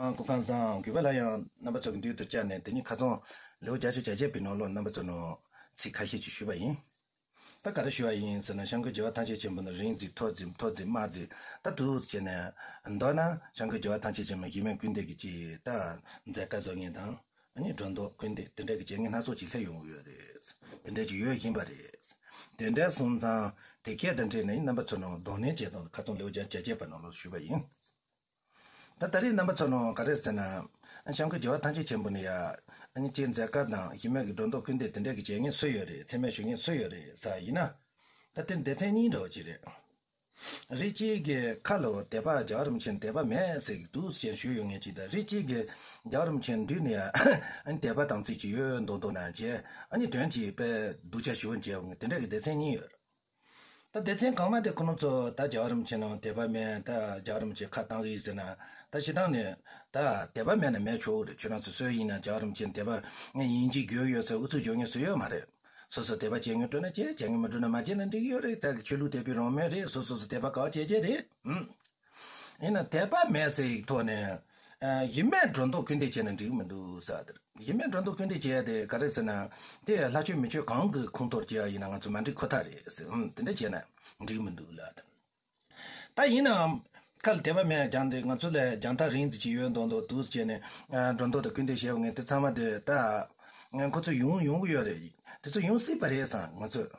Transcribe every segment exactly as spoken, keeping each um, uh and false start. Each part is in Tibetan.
ཨང་སྐུ་ཁམས་བཟང་། གུས་པ་ལ་ཡང་རྣམ་པ་ཚོ་གི་མདུན་དུ་བཅར་ནས་དེ་ཉིད་ཁ་སང་ལེའུ་བརྒྱད་ཅུ་གྱ་བརྒྱད་པའི་ནང་ལོགས་རྣམ་པ་ཚོ་ནང་ཚིག་ཁ་ཤས་ཅིག་ཞུས་པ་ཡིན། ད་ག་རེ་ཞུས་པ་ཡིན་ཟེར་ན། སྐྱབས་མགོན་རྒྱལ་བ་ཐམས་ཅད་མཁྱེན་པ་ནི་རིག་འཛིན་མཐོ་འཛིན་མཐོ་འཛིན་དམའ་འཛིན་ད་འདུག་བྱས་ནས། མདོར་ན་སྐྱབས་མགོན་རྒྱལ་བ་ཐམས་ཅད་མཁྱེན་པ་གཞི་མེད་ཀུན་བདེ་གི་ཅིག་ད་མཛད་དཀའ་བཟོ་མཁན་དང་། ཨ་ནི་སྒྲོ་འདོགས་སྐུལ་འདེད་དེ་འདྲ་གི་བྱེད་མཁན་སྣ་ཚོགས་ཅིག་སླེབས་ཡོང་གི་ཡོད་རེད། དེ་འདྲ་ཅིག་ཡོད་བཞིན་པ་རེད། དེ་འདྲ་སོང་ཙང་དེ་སྐད་དང་འབྲེལ་ནས་རྣམ་པ་ཚོ་ནང་གདོང་ལེན་བྱེད་སྟངས་ཁ་སང་ལེའུ་བརྒྱད་ཅུ་གྱ་བརྒྱད་པ་ནང་ལ་ཞུས་པ་ཡིན། ད་ད་རེས་རྣམ་པ་ཚོ་ནང་ག་རེ་ཟེར་ན། སྐྱབས་མགོན་རྒྱལ་བ་ཐམས་ཅད་མཁྱེན་པ་ནི་ཡ། ཨ་ནི་ཅིག་མཛད་དཀའ་དང་གཞི་མེད་ཀྱི་སྒྲོ་འདོགས་སྐུལ་འདེད་དེ་འདྲ་གི་བྱེད་མཁན་སུ་ཡོད་རེད། མཚན་སྨད་ཞུ་མཁན་སུ་ཡོད་རེད་ཟེར་ཡིན་ན། ད་དེ་སྡེ་ཚན་གཉིས་འདྲ་བོ་ཅིག་རེད། རིགས་གཅིག་གིས་ཁ་ལོ་དད་པ་རྒྱལ་བ་རིན་པོ་ཆེ་དད་པ་མེད་ཟེར་གི་འདུག་ཅེས་ཞུས་ཡོད་མཁན་ཅིག་དང་། རིགས་གཅིག་གིས་རྒྱལ་བ་རིན་པོ་ཆེ་མདུན་ནས་ཨ་ནི་དད་པ་དམ་ཚིག་ཅིག་ཡོད་མདོག་མདོག་ན་བྱས། ཨ་ནི་དོན་གཅིག་དཔེ་སྡུག་ཅག་ཞུ་བ་བྱས་ཡོང་མཁན་དེ་འདྲ་གི་སྡེ་ཚན་གཉིས་ཡོད་རེད། ད་སྡེ་ཚན་གོང་མ་དེ་ཁོ་རང་ཚོ་ད་རྒྱལ་བ་རིན་པོ་ཆེ་ནང་དད་པ་མེད། ད་རྒྱལ་བ་རིན་པོ་ཆེ་ཁ་བཏང་གི་ཡིན་ཟེར་ན། ད་སྤྱིར་བཏང་ནས་ད་དད་པ་མེད་ན་མེད་ཆོག་གི་རེད། ཁྱོད་རང་ཚོ་སུ་ཡིན་ན་རྒྱལ་བ་རིན་པོ་ཆེ་དད་པ་ཡིན་གཅིག་རྒྱུ་ཡོད་ཟེར་ཨུ་ཚུགས་རྒྱག་མཁན་སུ་ཡོད་མ་རེད། སོ་སོ་དད་པ་བྱེད་མཁན་སྤྲོ་ན་བྱེད། བྱེད་མཁན་མ་སྤྲོ་ན་མ་བྱེད་ན་འགྲིག་གི་ཡོད་རེད། ད་ཆོས་ལུགས་དད་པའི་རང་མོས་རེད། སོ་སོ་སོ་དད་པ་ག་བ་བྱེད་བྱེད་རེད། ཨུམ། ཡིན་ན་དད་པ་མེད་ཟེར་ཡི་ཐོག་ནས། ཨ། གཞི་མེད་སྒྲོ་འདོགས་སྐུལ་འདེད་བྱས་ན་འགྲིག་གི་མི་འདུག་ཟེར། གཞི་མེད་སྒྲོ་འདོགས་སྐུལ་འདེད་བྱས་ཏེ་ག་རེ་ཟེར་ན། དེ་ལྷ་ཆོས་མི་ཆོས་གང་གི་ཁོངས་གཏོགས་བྱས་ཡིན་ན་ང་ཚོ་མ་འགྲིག་ཁོ་ཐག་རེད་ཟེར། ཨུམ། དེ་འདྲ་བྱས་ན་འགྲིག་གི་མི་འདུག་ལབ། ད་ཡིན་ནའང་ཁ་ལ་དད་པ་མེད་ཀྱང་དེ་ང་ཚོ་ལ་རྒྱང་ཐག་རིང་ཙམ་ཅིག་ཡོད་མདོག་མདོག་འདུག་བྱས་ནས། ཨ། སྒྲོ་འདོགས་དང་སྐུལ་འདེད་བྱས་པ་ངས་དེ་ཚང་མ་དེ་ད་ང་ཁོ་ཚོ་ཡོང་ཡོང་གི་ཡོད་རེད། དེ་ཚོ་ཡོང་སྲིད་པ་རེད་བསམ། ང་ཚོས་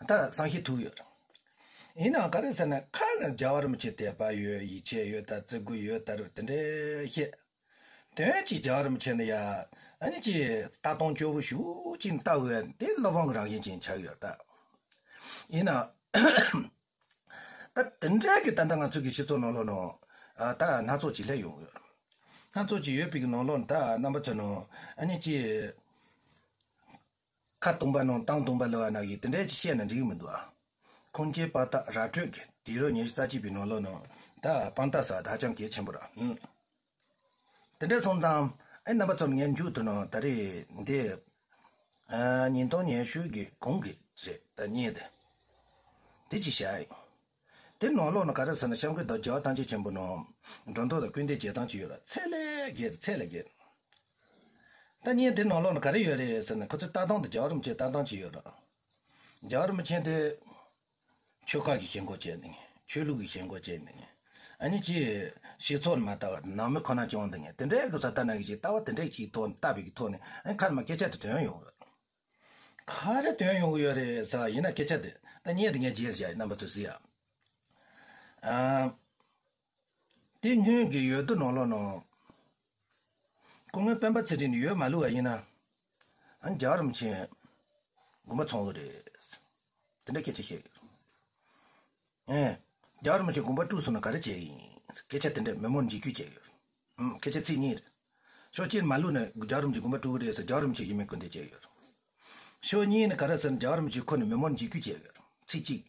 ད་བསམ་ཤེས་ཐུབ་ཡོད་རེད། ཡིན་ནའང་ག་རེ་ཟེར་ན། ཁ་ནས་རྒྱལ་བ་རིན་པོ་ཆེ་དད་པ་ཡོད། ཡིད་ཆེས་ཡོད། ད་བརྩི་བཀུར་ཡོད། ད་རུ་དེ་འདྲའི་བཤད། དོན་གྱིས་རྒྱལ་བ་རིན་པོ་ཆེ་ནི་ཡ། ཨ་ནི་ཅིག་ལྟ་སྟངས་སྐྱོ་བོ་ཞེ་པོ་ཅིག་ལྟ་བས་དེ་སློབ་དཔོན་གྱི་རང་བཞིན་ཅན་ཆགས་ཡོད་ད། ཡིན་ན། ད་དེ་འདྲའི་གི་ད་ལྟ་ང་ཚོ་གི་སྤྱི་ཚོགས་ནང་ལོགས་ནང་། ཨ། ད་སྣ་ཚོགས་ཅིག་སླེབས་ཡོང་གི་ཡོད། སྣ་ཚོགས་ཅིག་ཡོད་པའི་གི་ནང་ལོགས་ནས་ད་རྣམ་པ་ཚོ་ནང་ཨ་ནི་ཅིག་ཁ་སྟོང་པ་ནང་གཏམ་སྟོང་པ་ལབ་པ་ནང་བཞིན་དེ་འདྲའི་ཅིག་བཤད་ན་འགྲིག་གི་མི་འདུག་ཨ། ཁུངས་སྐྱེལ་པར་ཐག་ར་སྤྲོད་ཀྱི་དུས་རབས་ཉི་ཤུ་རྩ་གཅིག་པའི་ནང་ལོགས་ནང་ད་དཔང་རྟགས་ཟེར་བ་ད་ཧ་ཅང་གལ་ཆེན་པོ་རེད། ཨུམ། དེ་འདྲ་སོང་ཙང་ཨེ་རྣམ་པ་ཚོར་ངས་མཇུག་ཏུ་ནང་ད་རེས་འདི། ཨ། ཉིས་སྟོང་ཉི་ཤུ་གི་གོང་གི་རེད། ད་བརྙན་དེ། དེ་ཅིག་བཞག་ཡིན། དེ་ནང་ལོགས་ན་ག་རེ་ཟེར་ན། སྐྱབས་མགོན་དང་རྒྱལ་བ་ཐམས་ཅད་མཁྱེན་པ་ནང་སྒྲོ་འདོགས་དང་སྐུལ་འདེད་བྱེད་སྟངས་ཅིག་ཡོད་ར། ཚད་ལས་བརྒལ། ཚད་ལས་བརྒལ། ད་བརྙན་དེ་ནང་ལོགས་ན་ག་རེ་ཡོད་རེད་ཟེར་ན། ཁོ་ཚོའི་ལྟ་སྟངས་དེ་རྒྱལ་བ་རིན་པོ་ཆེའི་ལྟ་སྟངས་ཅིག་ཡོད་ར། རྒྱལ་བ་རིན་པོ་ཆེ་དེ། ཆོལ་ཁ་གི་ཞེན་ཁོག་བྱས་ནས། ཆོས་ལུགས་ཀྱི་ཞེན་ཁོག་བྱས་ནས། ཨ་ནི་ཅིག་སྤྱི་ཚོགས་ལ་མ་ལྟ་བར་ནང་མི་ཁོ་ན་སྐྱོང་བསྡད་མཁན་དེ་འདྲའི་གི་ས་ལྟ་ན་གི་ཅིག་ལྟ་བ་དེ་འདྲའི་ཅིག་ཐོག་ནས་ལྟ་བའི་གི་ཐོག་ནས། ཨ། ཁ་ནས་མར་སྐད་ཆ་དེ་ཐོན་ཡོང་གི། ག་རེ་ཐོན་ཡོང་གི་ཡོད་རེད་ཟེར་བ་ཡིན་ན། སྐད་ཆ་དེ་ད་བརྙན་དེ་ངས་བརྗེས་བཞག་ཡིན། རྣམ་པ་ཚོས་གཟིགས་ཨ། ཨ། དེ་སྔོན་གྱི་འོས་བསྡུ་ནང་ལོགས་ནང་། སྐུ་ངོ་སྤེན་པ་ཚེ་རིང་ནས་འོས་མ་བླུགས་པ་ཡིན་ན། ཨ། རྒྱལ་བ་རིན་པོ་ཆེ་དགོངས་པ་ཚོམ་གི་རེད། དེ་འདྲ་སྐད་ཆ་བཤད་ཡོད། ཨེ། རྒྱལ་བ་རིན་པོ་ཆེ་དགོངས་པ་དཀྲུགས་སོང་ན་ག་རེ་བྱེད་ཡིན། སྐད་ཆ་དེ་འདྲ་མི་མང་འཇིགས་སྐུལ་བྱས་ཡོད། ཨུམ། སྐད་ཆ་ཚིག་གཉིས་རེད། ཕྱོགས་གཅིག་མ་བླུགས་ན་རྒྱལ་བ་རིན་པོ་ཆེ་དགོངས་པ་དཀྲུག་གི་རེད་ཟེར། རྒྱལ་བ་རིན་པོ་ཆེ་གཞི་མེད་སྐུལ་འདེད་བྱས་ཡོད། ཕྱོགས་གཉིས་ནས་ག་རེ་ཟེར་ན། རྒྱལ་བ་རིན་པོ་ཆེ་ཁོ་ནས་མི་མང་འཇིགས་སྐུལ་བྱས་ཡོད། ཚིག་གཅིག།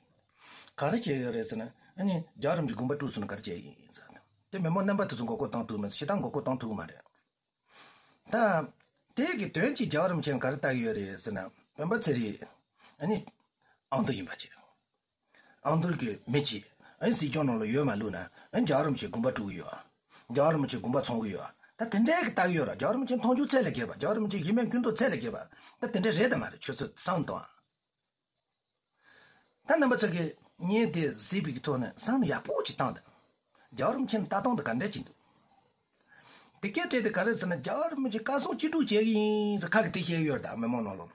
ག་རེ་བྱས་ཡོད་རེད་ཟེར་ན། ཨ་ནི་རྒྱལ་བ་རིན་པོ་ཆེ་དགོངས་པ་དཀྲུགས་སོང་ན་ག་རེ་བྱེད་ཡིན་ཟེར། དེ་མི་མང་རྣམ་པ་དེ་ཚོ་མགོ་སྐོར་བཏང་ཐུབ་མེད། ཞེ་དྲག་མགོ་སྐོར་བཏང་ཐུབ་མ་རེད། ད་དེ་གི་དོན་གྱིས་རྒྱལ་བ་རིན་པོ་ཆེ་ལ་ག་རེ་ལྟ་གི་ཡོད་རེད་ཟེར་ན། སྤེན་པ་ཚེ་རིང་ཨ་ནི་ཨང་རྟགས་ཡིན་པ་ཅིག། ཨང་རྟགས་ཀྱི་མི་གཅིག་ཨ་ནི་སྲིད་སྐྱོང་ནང་ལ་འོས་མ་བླུགས་ན། ཨ་ནི་རྒྱལ་བ་རིན་པོ་ཆེ་དགོངས་པ་དཀྲུག་གི་ཡོད། རྒྱལ་བ་རིན་པོ་ཆེ་དགོངས་པ་ཚོམ་གི་ཡོད། ད་དེ་འདྲའི་གི་ལྟ་གི་ཡོད་ར། རྒྱལ་བ་རིན་པོ་ཆེ་མཐོང་ཆུང་ཚད་ལས་བརྒལ་བ། རྒྱལ་བ་རིན་པོ་ཆེ་གཞི་མེད་སྐུལ་འདེད་ཚད་ལས་བརྒལ་བ། ད་དེ་འདྲ་རེད་དམ་མ་རེད། ཁྱོད་ཚོས་བསམ་བློ་གཏོང་ཨ། ད་རྣམ་པ་ཚོ་གིས་བརྙན་དེ་གཟིགས་པའི་གི་ཐོག་ནས་བསམ་བློ་ཡག་པོ་ཅིག་བཏང་དང་། རྒྱལ་བ་རིན་པོ་ཆེ་ལ་ལྟ་སྟངས་དེ་ག་འདྲ་ཅིག་འདུག། དེ་སྐད་བྲིས་ཏེ་ག་རེ་ཟེར་ན། རྒྱལ་བ་རིན་པོ་ཆེ་བཀའ་གསུང་ཅི་སྒྲུབ་བྱེད་ཀྱི་ཡིན་ཟེར་ཁ་གི་དེ་བཤད་ཡོད་རེད་ད། མི་མང་ནང་ལོགས་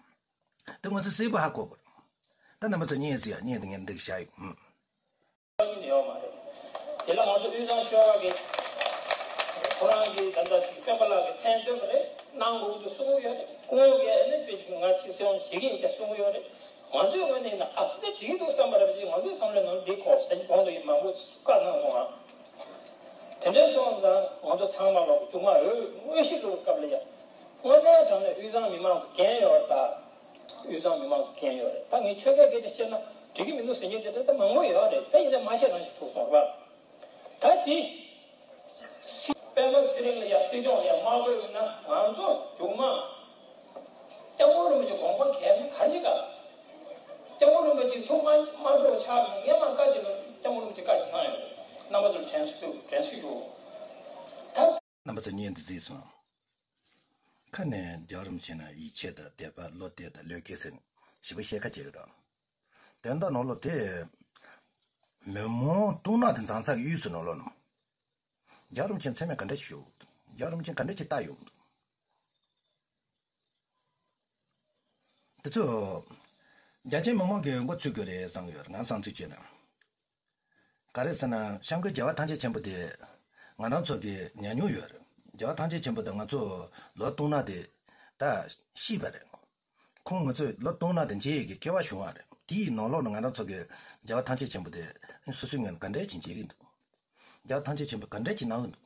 དེ་ང་ཚོས་གསལ་པོ་ཧ་གོ་དགོས་རེད། ད་རྣམ་པ་ཚོ་བརྙན་གཟིགས་ཡ། བརྙན་དེ་ངས་འདི་གི་བཞག་ཡོད། ཨུམ། ཡོད་མ་རེད། དེ་ལ་ང་ཚོ་དབུས་གཙང་ཆོལ་ཁ་གི་ཁོ་རང་གི་ད་ལྟ་ཅིག་སྤེན་པ་ལགས་ཀྱི་མཚན་བཏོན་པ་རེད། གནང་དགོས་ཀྱི་འདུག་གསུང་གི་ཡོད་རེད། སྐུ་ངོ་གིས་ཨ་ནི་དཔེ་ཅིག་ང་ཅིག་སེམས་བྱེད་ཀྱི་ཡིན་ཅེས་གསུང་གི་ཡོད་རེད། ང་ཚོའི་ངོས་ནས་ན། ཨ། དེ་འགྲིག་འདུག་བསམ་པ་རེད་པ། ཅིག་ང་ཚོའི་བསམ་བློའི་ནང་འདི་གོ་ཟེར་གོང་དུ་མང་པོ་བཀའ་གནང་སོང་ང་། དེ་འདྲ་སོང་ཙང་ང་ཚོ་ཚང་མ་ལོག་གི་མཇུག་མ་འོས་དངོས་གཞི་བླུག་སྐབས་ལ་ཡ། དངོས་གནས་དྲང་གནས་དབུས་གཙང་མི་མང་ཚོ་འགན་ཡོད་རེད་ད། དབུས་གཙང་མི་མང་ཚོ་འགན་ཡོད་རེད་ད། ངས་ཆོལ་ཁའི་སྐད་ཆ་བཤད་ན་འགྲིག་གི་མི་འདུག་ཟེར་མཁན་དེ་འདྲ་ད་མང་པོ་ཡོད་རེད། ད་ཡིན་ནའི་མ་བཤད་རང་ཞིག་ཐུག་སོང་རེད་པ། ད་འདི། སྤེན་པ་ཚེ་རིང་ལ་ཡ་སྲིད་སྐྱོང་ལ་ཡ་དམག་དཔོན་ཡིན་ན། ང་ཚོ་མཇུག་མ་སྐྱབས་མགོན་རིན་པོ་ཆེ་དགོངས་པ་འགལ་ན་ག་རེ་བྱེད་ག། སྐྱབས་མགོན་རིན་པོ་ཆེ་ཐུགས་མ་དམག་འཁྲུག་ཆགས་ནས་སྔས་མ་བཀའ་བྱིན་ན་སྐྱབས་མགོན་རིན་པོ་ཆེ་བཀའ་བྱིན་གནང་ཡོད་རེད། རྣམ་པ་ཚོར་དྲན་གསོ་དྲན་གསོ་ཞུ། ད། མི་ཚོ་བརྙན་འདི་གཟིགས་སོང་། ཁ་ནས་རྒྱལ་བ་རིན་པོ་ཆེ་ན་ཡིད་ཆེས་དང་དད་པ་བློ་གཏད་དང་བློས་འགེལ་ཟེར་ཞིབ་པ་བཤད་ཁ་བྱེད་ཀྱི་རེད། དོན་དག་ནང་ལོགས་དེ་མི་མང་དུང་ནག་དེ་འཛིང་ཚག་གི་གཡུས་སུ་ནང་ལོགས་ནང་རྒྱལ་བ་རིན་པོ་ཆེ་མཚན་སྨད་ག་འདྲ་ཞུ། རྒྱལ་བ་རིན་པོ་ཆེ་ག་འདྲ་ཅིག་ལྟ་ཡོང་འདུག། དེ་ཚོ་རྒྱ་ཆེའི་མི་མང་གིས་མགོ་ཚོས་དགོས་རེད་བསམ་གྱི་ཡོད་རེད། ང་བསམ་ཚུལ་བྱས་ན། ག་རེ་ཟེར་ན་སྐྱབས་མགོན་རྒྱལ་བ་ཐམས་ཅད་མཁྱེན་པ་དེ་ང་རང་ཚོ་གི་ཉམས་མྱོང་ཡོད་རེད། རྒྱལ་བ་ཐམས་ཅད་མཁྱེན་པ་དེ་ང་ཚོ་ལོ་སྟོང་ན་དེ་ད་ཤི་བ་རེད། ཁོང་ང་ཚོས་ལོ་སྟོང་ན་དེ་མཇལ་ཡས་ཀྱི་སྐལ་བ་བྱུང་བ་རེད། དེའི་ནང་ལོགས་ནས་ང་རང་ཚོ་གི་རྒྱལ་བ་ཐམས་ཅད་མཁྱེན་པ་དེ་སོ་སོའི་ངོས་ནས་ག་འདྲས་ཀྱིས་མཇལ་གྱི་འདུག། རྒྱལ་བ་ཐམས་ཅད་མཁྱེན་པ་ག་འདྲས་ཀྱིས་གནང་གི་འདུག།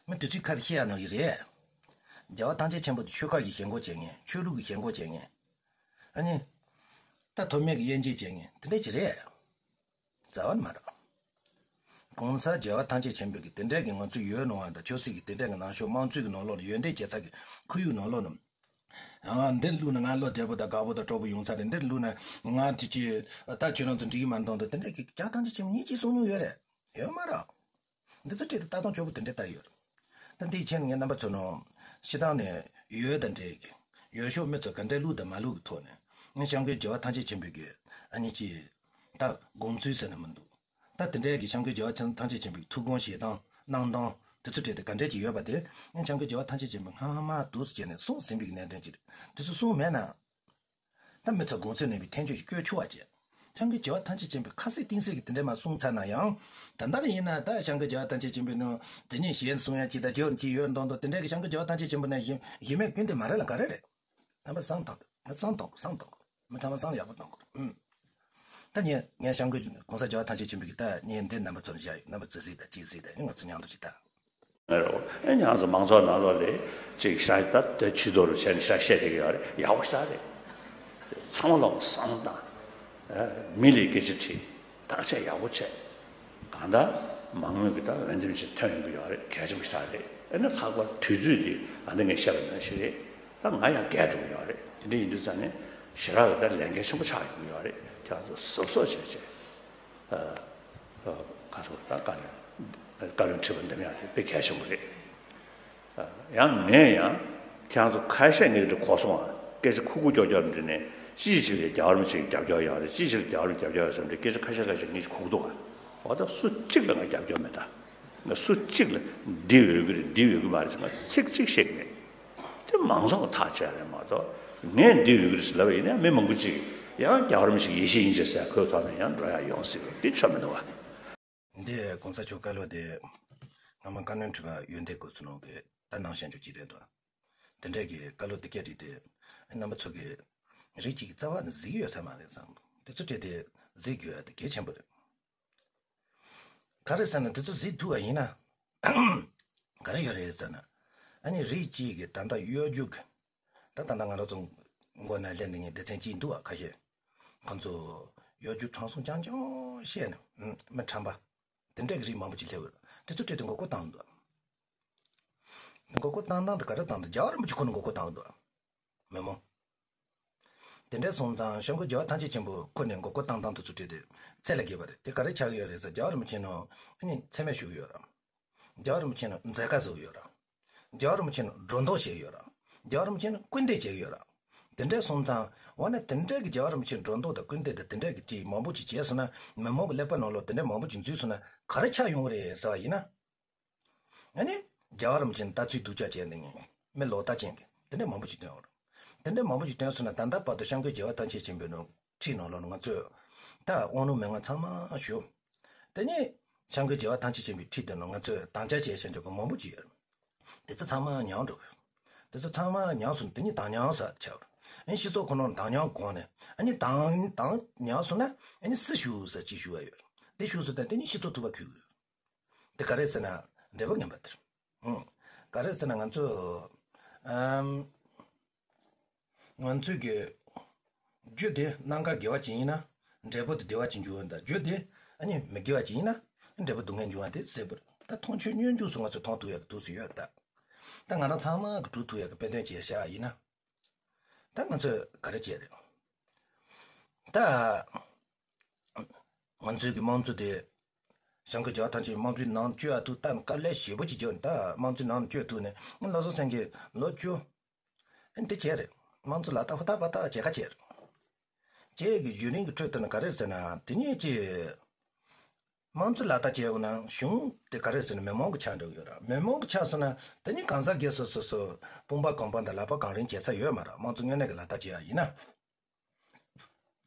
མི་དུས་ཚོད་ཁ་རེ་ཤི་ཡ་ནང་གི་རེད། རྒྱལ་བ་ཐམས་ཅད་མཁྱེན་པ་དེ་ཆོལ་ཁ་གི་ཞེན་ཁོག་བྱེད་མཁན། ཆོས་ལུགས་ཀྱི་ཞེན་ཁོག་བྱེད་མཁན། ཨ་ནི། ད་ཐོགས་མེད་ཀྱི་དབྱེ་འབྱེད་བྱེད་མཁན་དེ་འདྲ་ཅིག་རེད། རྩ་བ་ནས་མ་རེད། གོང་ས་རྒྱལ་བ་ཐམས་ཅད་མཁྱེན་པའི་གི་དེ་འདྲ་གི་ང་ཚོ་ཡོད་ནོ་བ་དང་ཆབ་སྲིད་ཀྱི་དེ་འདྲ་གི་ནང་ཤོག་དམངས་གཙོའི་གི་ནང་ལོགས་ལ་ཡོན་ཏན་བྱེད་ས་གི་ཁོར་ཡུག་ནང་ལོགས་ནས། ཨ་འདིར་བླུགས་ན་ང་བློ་བདེ་པོ་དང་དགའ་པོ་དང་སྤྲོ་པོ་ཡོང་ས་རེད། འདིར་བླུགས་ན་ང་དེ་ཅི་ད་ཁྱོད་རང་ཚོ་འགྲིག་གི་མ་མཐོང་དང་དེ་འདྲ་གི་རྒྱལ་བ་ཐམས་ཅད་མཁྱེན་པ་ཉིད་ཀྱིས་གསུངས་མྱོང་ཡོད་རེད། ཡོད་མ་རེད། འདི་ཚོ་ཁྲིད་དུ་ལྟ་སྟངས་སྐྱོ་པོ་དེ་འདྲ་ལྟ་ཡོད། ད་འདིའི་ཆེད་ནས་ངས་རྣམ་པ་ཚོ་ནང་སྤྱིར་བཏང་ནས་ཡོད་དང་འདྲེས་ཀྱི་ཡོད་ཤོག་མི་ཚོ་ག་འདྲས་བླུགས་དང་མ་བླུགས་ཀྱི་ཐོག་ནས་ངས་སྐྱབས་མགོན་རྒྱལ་བ་ཐམས་ཅད་མཁྱེན་པའི་གི་ཨ་ནི་ཅི་ད་དགོངས་ཚུལ་ཟེར་ན་མི་འདུག། ད་དེ་འདྲས་ཀྱི་སྐྱབས་མགོན་རྒྱལ་བ་ཐམས་ཅད་མཁྱེན་པའི་ཐུགས་དགོངས་བཞེས་སྟངས་གནང་སྟངས་དེ་ཚོ་ཁྲིད་དུ་ག་འདྲས་ཀྱི་ཡོད་པ་དེ་ངས་སྐྱབས་མགོན་རྒྱལ་བ་ཐམས་ཅད་མཁྱེན་པའི་སྔ་མ་འདུག་སེ་བྱས་ནས་གསུངས་ཟིན་པའི་གི་གནད་དོན་ཅིག་རེད། དེ་ཚོ་གསུངས་མེད་ན། ད་མི་ཚོ་དགོངས་ཚུལ་གནས་པའི་ཐན་ཆོད་ཀྱི་སྐྱོ་ཆུ་བ་བྱས། སྐྱབས་མགོན་རྒྱལ་བ་ཐམས་ཅད་མཁྱེན་པའི་ཁ་གསལ་གཏིང་གསལ་གྱི་དེ་འདྲས་མ་གསུངས་ཚར་ན་ཡང་། ད་ལྟ་ཡིན་ན་ད་སྐྱབས་མགོན་རྒྱལ་བ་ཐམས་ཅད་མཁྱེན་པའི་ནང་དེ་ཉིད་གཞན་གསུང་ཡ་ཅི་ད་ཇོར་ཅི་ཡོད་མདོག་མདོག་དེ་འདྲས་ཀྱི་སྐྱབས་མགོན་རྒྱལ་བ་ཐམས་ཅད་མཁྱེན་པའི་ནང་གཞི་གཞི་མེད་ཀུན་ཏུ་མ་རེད་ལ་ག་རེ་རེད། རྣམ་པ་བསམ་བཏང་། ང་བསམ་བཏང་། བསམ་བཏང་། མི་ཚང་མ་བསམ་ཡག་པོ་བཏང་དགོས། ཨུམ། ད་ངས་ངས་སྐྱབས་མགོན་གོང་ས་རྒྱལ་བ་ཐམས་ཅད་མཁྱེན་པའི་གི་ད་ངས་འདི་རྣམ་པ་ཚོར་བཞག་ཡོད། རྣམ་པ་ཚོས་གཟིགས་དང་། ཅིག་གཟིགས་དང་། ང་ཚོ་མཉམ་དུ་ཅིག་ད། ཨེ་ང་ཚོ་མང་ཚོགས་ནང་ལོགས་ལ་ཅིག་ཤ་ད་དེ་ཆུ་ཚོད་རུ་བྱས་ནས་ཤ་བཤད་བསྡད་ཀྱི་ཡོད་རེད། ཡག་པོ་ཞེ་དྲག་རེད། ཚང་མ་ལོག་བསམ་བློ་བཏང་། ཨ་མི་ལ་སྐད་ཆ་དྲིས། བརྟག་དཔྱད་ཡག་པོ་བྱས། གང་ལྟར་མང་མོས་ཀྱི་ད་འོས་འདེམས་ཤིག་ཐོན་ཡོང་གི་ཡོད་རེད། གལ་ཆེན་པོ་ཞེ་དྲག་རེད། ཨ་ནི་ལྷག་པར་དུས་ཚོད་འདི་ང་འདི་ངས་བཤད་པ་ནང་བཞིན་རེད། ད་ང་ཡང་རྒས་འགྲོ་གི་ཡོད་རེད། དེ་འདྲ་ཡིན་དུས་ཙང་ནས་ཞེ་དྲག་གི་ད་ལས་འགན་ཆེན་པོ་ཆགས་ཡོང་གི་ཡོད་རེད། ཁྱེད་རང་ཚོ་གཟབ་གཟབ་བྱས་བྱས། ཨ་ཨ་ག་ཚོད་ད་བཀའ་བློན་བཀའ་བློན་ཁྲི་པ་འདེམས་ཡག་དེ་དཔེ་གལ་ཆེན་པོ་རེད། ཨ་ཡང་ངས་ཡང་ཁྱེད་རང་ཚོ་ཁ་ཤས་ངས་འདི་གོ་སོང་ཨ། སྐད་ཆ་ཁུག་ཁུག་ཀྱོག་ཀྱོག་འདྲི་ནས་ཅིའི་ཕྱིར་རྒྱལ་བ་རིན་པོ་ཆེ་གི་རྒྱབ་སྐྱོར་ཡོད་རེད། ཅིའི་ཕྱིར་རྒྱལ་བ་རིན་པོ་ཆེ་རྒྱབ་སྐྱོར་ཡོད་ཟེར་འདྲི་སྐད་ཆ་ཁ་ཤས་ཁ་ཤས་ངས་ཁུག་འདུག་ཨ། འོ་ད་སུ་གཅིག་ལ་ང་རྒྱབ་སྐྱོར་མེད་ད། ང་སུ་གཅིག་ལ་འདི་འོས་ཀྱི་རེད་འདི་འོས་ཀྱི་མ་རེད་ཟེར་ང་ཚིག་གཅིག་བཤད་ཀྱི་མེད། དེ་མང་ཚོགས་ཀྱི་ཐག་བཅད་རེད་མ་གཏོགས་ངས་འདི་འོས་ཀྱི་རེད་ཟེར་ལབ་པ་ཡིན་ན་མི་མང་པོ་ཅིག་ཡང་རྒྱལ་བ་རིན་པོ་ཆེ་ཡེ་ཤེས་དབྱིངས་ཅན་ཟེར་ཁོའི་ཐོག་ནས་ཡང་འགྲོ་ཡག་ཡོང་སྲིད་པ་འདི་ཆོ་མི་འདུག་བ། འདི་གོང་ས་མཆོག་བཀའ་སློབ་དེ་སྔ་མ་བཀའ་བློན་ཁྲི་པ་ཡོན་ཏན་དགོས་ཚུལ་ནང་གི་ད་ནང་བཤད་འཇོག་ཅིག་རེད་འདུག། དེ་འདྲས་ཀྱི་བཀའ་སློབ་དེ་སྐད་བྲིས་ཏེ་རྣམ་པ་ཚོ་གི་རིགས་གཅིག་གི་རྩ་བ་ནས་གཟིགས་ཡོད་ས་མ་རེད་བསམ། དེ་ཚོ་བྲིས་ཏེ་གཟིགས་དགོས་ཡ་དེ་གལ་ཆེན་པོ་རེད། ག་རེ་ཟེར་ན་དེ་ཚོ་གཟིགས་ཐུབ་པ་ཡིན་ན། ག་རེ་ཡོད་རེད་ཟེར་ན། ཨ་ནི་རིགས་གཅིག་གི་ད་ལྟ་གཡོ་སྒྱུ་གི། ད་ད་ལྟ་ང་རང་ཚོ་མགོ་ན་སླེབས་ནས་ངས་སྡེ་ཚན་གཅིག་འདུག་བ་ཁ་ཤས། ཁོང་ཚོ་གཡོ་སྒྱུ་ཁྲམ་གསུམ་རྐྱང་རྐྱང་བཤད་ནས་མི་ཁྲམ་པ། དེ་འདྲ་གི་རིགས་མང་པོ་ཅིག་སླེབས་ཡོད། དེ་ཚོ་བྲིས་ཏེ་མགོ་སྐོར་བཏང་འདུག། མགོ་སྐོར་བཏང་སྟངས་དེ་ག་རེ་བཏང་འདུག། རྒྱལ་བ་རིན་པོ་ཆེ་ཁོ་ནས་མགོ་སྐོར་བཏང་འདུག། མི་མོ། དེ་འདྲ་སོང་ཙང་སྐྱབས་མགོན་རྒྱལ་བ་ཐམས་ཅད་མཁྱེན་པ་ཁོ་ནས་མགོ་སྐོར་བཏང་སྟངས་དེ་ཚོ་བྲིས་ཏེ་ཚད་ལས་བརྒལ་བ་རེད། དེ་ག་རེ་ཆགས་ཡོད་རེད་ཟེར། རྒྱལ་བ་རིན་པོ་ཆེ་ནང་ཨ་ནི་མཚན་སྨད་ཞུ་གི་ཡོད་ར། རྒྱལ་བ་རིན་པོ་ཆེ་ནང་མཛད་དཀའ་བཟོ་གི་ཡོད་ར། རྒྱལ་བ་རིན་པོ་ཆེ་ནང་སྒྲོ་འདོགས་བྱེད་ཀྱི་ཡོད་ར། རྒྱལ་བ་རིན་པོ་ཆེ་ནང་སྐུར་འདེབས་བྱེད་ཀྱི་ཡོད་ར། དེ་འདྲ་སོང་ཙང་འོ་ན་དེ་འདྲ་གི་རྒྱལ་བ་རིན་པོ་ཆེ་སྒྲོ་འདོགས་དང་སྐུར་འདེབས་དང་དེ་འདྲ་གི་ཅིག་མང་པོ་ཅིག་བྱས་སོང་ན། མི་མང་གི་ཀླད་པ་ནང་ལོགས་དེ་འདྲ་མང་པོ་ཅིག་འཛུལ་སོང་ན་ག་རེ་ཆགས་ཡོང་གི་རེད་ཟེར་བ་ཡིན་ན། ཨ་ནི། རྒྱལ་བ་རིན་པོ་ཆེ་ནི་ལྟ་ཚུལ་སྡུག་ཅག་བྱས་འདི་ངས་མི་ལོག་ལྟ་ཅན་གྱི་དེ་འདྲ་མང་པོ་ཞིག་ཐོན་ཡོང་རེད། དེ་འདྲ་མང་པོ་ཞིག་ཐོན་སོང་ན་ད་ལྟ་བར་དུ་སྐྱབས་མགོན་རྒྱལ་བ་ཐམས་ཅད་མཁྱེན་པའི་ནང་ཁྲིད་ནང་ལོགས་ནས་ང་ཚོས་ད་དབང་ལུང་མན་ངག་ཚང་མ་ཞུ། དེ་ནས་སྐྱབས་མགོན་རྒྱལ་བ་ཐམས་ཅད་མཁྱེན་པའི་ཁྲིད་དེ་ནང་ང་ཚོས་དམ་བཅའ་བྱས་བཞག་འཇོག་གི་མང་པོ་ཅིག་ཡོད་རེད། དེ་ཚོ་ཚང་མ་ཉམས་འགྲོ་གི། དེ་ཚོ་ཚང་མ་ཉམས་སོང་ན་དེ་ནི་དམ་ཉམས་ཟེར་བྱ་བ་རེད། ཨ་ནི་སྤྱི་ཚོགས་ཁོ་ནང་དམ་ཉམས་གོང་ནས་ཨ་ནི་དམ་དམ་ཉམས་སོང་ན་ཨ་ནི་སྲི་ཞུ་ཟེར་ཅིག་ཞུ་བ་ཡོད་རེད། དེ་ཞུ་སོང་ད་དེ་ནི་སྤྱི་ཚོགས་ཐུབ་པ་ཁུལ་གི། དེ་ག་རེ་ཟེར་ན་འབྲས་བུ་ངན་པ་དེ་རེད། ཨང་། ག་རེ་ཟེར་ན་ང་ཚོ། ཨམ། ང་ཚོས་ཀྱི་རྒྱུ་དེ་རྣམ་དཀར་དགེ་བ་ཅན་ཡིན་ན་འབྲས་བུ་དེ་བདེ་བ་ཅན་འབྱུང་བ་དང་། རྒྱུ་དེ་ཨ་ནི་མི་དགེ་བ་ཅན་ཡིན་ན་འབྲས་བུ་སྡུག་བསྔལ་འབྱུང་བ་དེ་གསལ་པོ་རེད། ད་མཐོང་ཆོས་སྙོམས་འཇུག་སོགས་ང་ཚོས་མཐོང་ཐུབ་ཡག་གི་དུས་སུ་ཡོད་ད། ད་ང་རང་ཚང་མ་གི་གྲུབ་ཐུབ་ཡག་གི་དཔེ་སྟོན་བྱས་བཞག་ཡིན་ན། ད་ང་ཚོས་ག་རེ་བྱས་རེད། ད། ང་ཚོའི་གི་དམངས་གཙོ་དེ་ བྱང་གི་རྒྱལ་བ་ཐམས་ཅད་དམངས་གཙོའི་ནང་བཅུག་ཡ་ཐུག་སྟབས་དཀའ་ལས་ཞེ་པོ་ཅིག་བརྒྱབ་ནས། ད་དམངས་གཙོའི་ནང་བཅུག་ཐུག་ནས། ཨ་ནི་བློ་བཟང་སེང་གེ་ལོ་བཅུ། ཨ་ནི་དེ་བྱས་རེད། དམངས་གཙོ་ལག་བསྟར་ཧུར་ཐག་འབད་ཐག་བྱེད་ཁ་བྱས་རེད། བྱས་ཀྱི་ཡུན་རིང་གི་ཁྲོད་དུ་ནི་ག་རེ་ཟེར་ན། དེ་ནས་ཅི། དམངས་གཙོ་ལག་བསྟར་བྱས་ཡོང་ན་གཞུང་དེ་ག་རེ་ཟེར་ན་མི་མང་གི་ཆགས་འགྲོ་གི་ཡོད་རེད། མི་མང་གི་ཆགས་སོང་ན་དེ་ནི་གང་ཟག་སྒེར་སོ་སོ་སོ་དཔུང་པ་གང་སྤངས་དང་ལག་པ་གང་རིང་བྱེད་ས་ཡོད་མ་རེད། དམངས་གཙོ་དངོས་གནས་ཀྱི་ལག་བསྟར་བྱེད་ཡ་ཡིན་ན།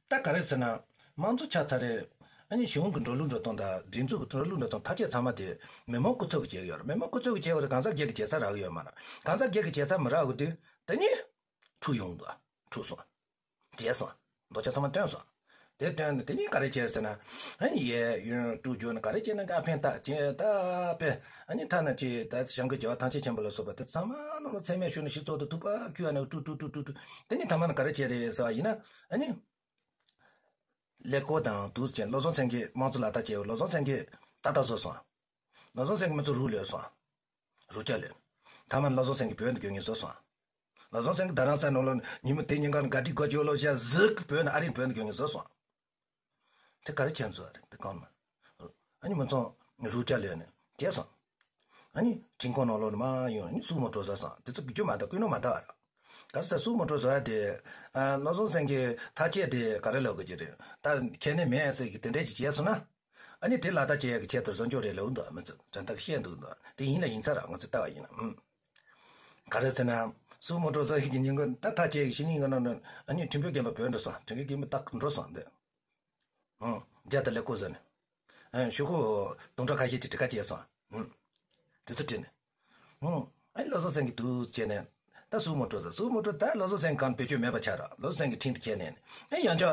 ད་ག་རེ་ཟེར་ན། དམངས་གཙོ་ཆགས་ཚར་རེད། ཨ་ནི་གཞུང་གི་འགྲོ་ལུགས་འགྲོ་སྟངས་དང་སྒྲིག་འཛུགས་ཀྱི་འགྲོ་ལུགས་འགྲོ་སྟངས་ཐམས་ཅད་ཚང་མ་དེ་མི་མང་སྐུ་ཚབ་ཀྱིས་བྱེད་ཀྱི་ཡོད་རེད། མི་མང་སྐུ་ཚབ་ཀྱིས་བྱེད་ཡོད་རེད། གང་ཟག་སྒེར་གྱིས་བྱེད་ས་རག་གི་ཡོད་མ་རེད། གང་ཟག་སྒེར་གྱིས་བྱེད་ས་མི་རག་གི་དུས་དེ་ནི་འཁྲུག་ཡོང་འདུག་འཁྲུག་སོང་། བྱས་སོང་། རྡོག་རྩ་ཚང་མ་བཏོན་སོང་། དེ་བཏོན་ནས་དེ་ནི་ག་རེ་བྱས་ཟེར་ན། ཨ་ནི་གཡས་གཡོན་དཀྲུག་རྒྱུ་ནི་ག་རེ་བྱས་ན་འགའ་ཕན་ཐག་ཅན་ད་པས། ཨ་ནི་ཐ་ན་ཅི་ད་བྱང་གི་རྒྱལ་བ་ཐམས་ཅད་མཁྱེན་པ་ལ་སོགས་པ་དེ་ཚང་མ་ནང་ལ་མཚན་སྨད་ཞུས་ནས་སྤྱི་ཚོགས་དེ་ཐུག་པ་ཁྱུ་ཨ་ནི་དཀྲུག་དཀྲུག་དཀྲུག་དཀྲུག་དེ་ནི་ཐ་མ་ནི་ག་རེ་བྱས་རེད་ཟེར་བ་ཡིན་ན། ཨ་ནི་ཀླད་ཀོར་དང་དུས་ཆེན་བློ་བཟང་སེང་གེ་དམངས་གཙོ་ལག་བསྟར་བྱས། བློ་བཟང་སེང་གེ་ཏག་ཏག་བཟོས་སོང་། བློ་བཟང་སེང་གེ་མི་ཚོ་རུག་ལོས་སོང་། རུག་ཅག་ལོས། ཐ་མ་བློ་བཟང་སེང་གེ་བོད་དུ་སྐྱོད་ངེས་བཟོས་སོང་། བློ་བཟང་སེང་གེ་རྡ་རམ་ས་ནང་ལོགས་ཉིན་མོ་དེ་ཉིན་གང་ག་དྲི་གོ་ཅོ་ལོ་ཞག་ཟིག་བོད་ནས་ཨ་རིར་བོད་དུ་སྐྱོད་ངེས་བཟོས་སོང་། དེ་ག་རེ་བྱས་བཟོས་རེད་དེ་གང་མ། ཨ་ནི་མི་ཚོ་རུག་ཅག་ལོས་ནས་བྱས་སོང་། ཨ་ནི་ཁྲིན་ཀོང་ནང་ལོགས་ནས་མ་ཡོང་། ཨ་ནི་སུ་མོ་ཊོ་བཟོས་སོང་། དེ་ཚོ་རྒྱུ་མ་གཏོགས་ཀུན་སློང་མ་གཏོགས་ར། ག་རེ་ཟེར། སུ་མོ་ཊོ་བཟོ་ཡ་དེ། ཨ། བློ་བཟང་སེང་གེ་ཐག་བཅད་དེ་ག་རེ་ལབ་དགོས་ཀྱི་རེད། ད་ཁྱད་ནས་མེད་ཟེར་གི་དེ་འདྲས་ཅིག་བྱས་སོང་ན། ཨ་ནི་དེ་ལག་བསྟར་བྱེད་ཡ་གི་ཆེད་དུ་བཟོ་འཇོག་རེད་ལབ་འདུག་མི་ཚོ་དོན་དག་བཤད་འདུག་འདུག་དེ་ཡིན་ལ་ཡིན་ཚར་ར། ང་ཚོས་ལྟ་བ་ཡིན་ན། ཨུམ། ག་རེ་ཟེར་ན། སུ་མོ་ཊོ་བཟོ་ཡ་གི་ཉིན་གུང་ད་ཐག་བཅད་ཀྱི་ཕྱི་ཉིན་གི་ནང་ནས་ཨ་ནི་ཁྲིན་ཕུའུ་རྒན་པ་བོད་འགྲོ་སོང་། ཁྲིན་ཕུའུ་རྒན་པ་ད་འགྲོ་སོང་འདི། ཨང་། རྒྱ་དང་ཀླད་ཀོར་བཟོས་ནས། ཨང་། ཤོག་གུ་དུང་སྒྲ་ཁ་ཤས་ཀྱིས་དྲི་ཁ་བྱས་སོང་། ཨང་། དེ་ཚོ་བྲིས་ནས། ཨང་། ཨ་ནི་བློ་བཟང་སེང་གེ་འདུག་བྱས་ནས། ད་སུ་མོ་ཊོ་བཟོས། སུ་མོ་ཊོ་ད་བློ་བཟང་སེང་གེ་གང་བེད་སྤྱོད་མེད་པ་ཆགས་ར། བློ་བཟང་སེང་གེ་ཁྲིན་དུ་ཁྱེར་ནས། ཨེ་ཡང་ཆ་